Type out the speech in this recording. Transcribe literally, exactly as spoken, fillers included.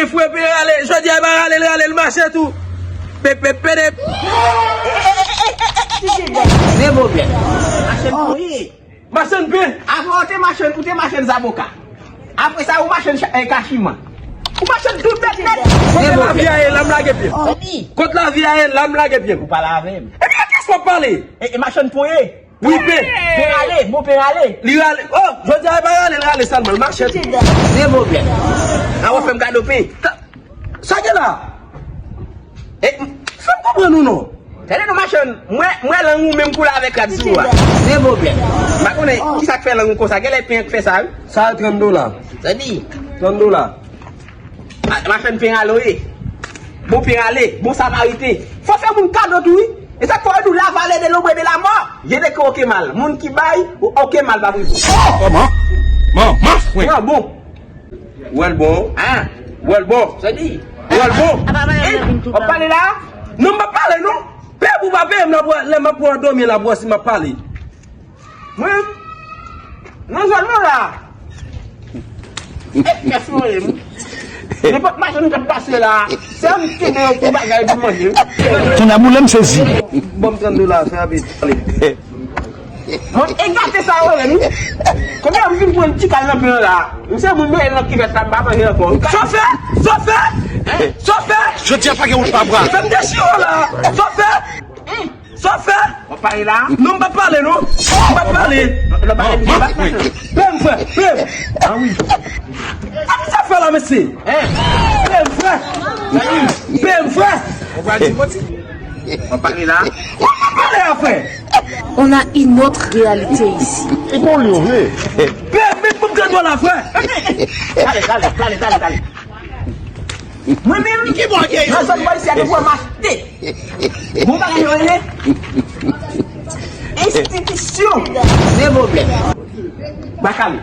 Fwe pe rale, jodi a pa rale, l rale, l mache tou. Pe, pe, pe, de. Gen pwoblèm. Machann pen. Apre ou te machann, ou te machann zaboka. Apre sa ou machann kachiman. Ou machann tout bèt nèt. Kote lavi a ye la m lage pye m. Kot lavi a ye la m lage pye m. Ou pale avè m. Epi a kiyès w ap pale? E machann pon ye. Wi, pen. Pen rale, bon pen rale. Li rale. Oh, jodi a e pa rale, l rale sèlman, l mache tou. Gen pwoblèm. A w ap fè m kado pen. Sa gen la? E, fè m konprann ou non. Tande non machann, mwen, mwen lang ou menm koule avèk rad sou ou a. Gen pwoblèm. M pa konnen kisa k fè lang ou konsa, genlè pen an k fè sa wi. Sa a trant dola. Sa di? Trant dola. Machann pen rale w ye. Bon pen rale, bon samariten. Fò fè moun kado tou wi. E sa k fè yo di w la valeur de l'ombre de la mort. Vient de cœur oke mal. Moun ki bay, oke mal pa prive. Kòman? Manman fwen. Pran bon. Wè l bon. An? Wè l bon. Sa di? Wè l bon. Apa madanm nan vin tou. W ap pale la? Non, m p ap pale non. Peye pou pa peye m, lè m ap pran dòmi la pou wè si m ap pale. Mwen, nan zòn mwen la, e kè flore m. Nenpòt machann k ap pase la, se yon kenbe yon kou bagay pou manje. Ton aboule m sezi. Ban m trant dola, fè rapid. Ale. Mwen, e gate sa yo rele m. Konbyen m fin pran ti kal nan pen la. M se moun mwen nan kivèt la, m pa manje ankò. Sofè! Sofè! Sofè! Jodi a pa gen wout pa bra. Fè m dechire w la. Sofè! Sa w fè? W ap pale la? Non, m p ap pale non. M p ap pale. Lè w pale m di bat machann. Peye m frè, peye m. Ah wi. Sa ki sa fè la mesye? Peye m frè. Peye m frè. W ap pale la? W ap pale a frè. On a une autre réalité ici. E pou li w vle. Peye m, met pou m gade w la frè. Tale, tale, tale, tale, tale. Mwen menm, nan zòn bò isi a depi w wè m achte. Bon bagay yo rele enstitisyon. Gen pwoblèm. Bakal.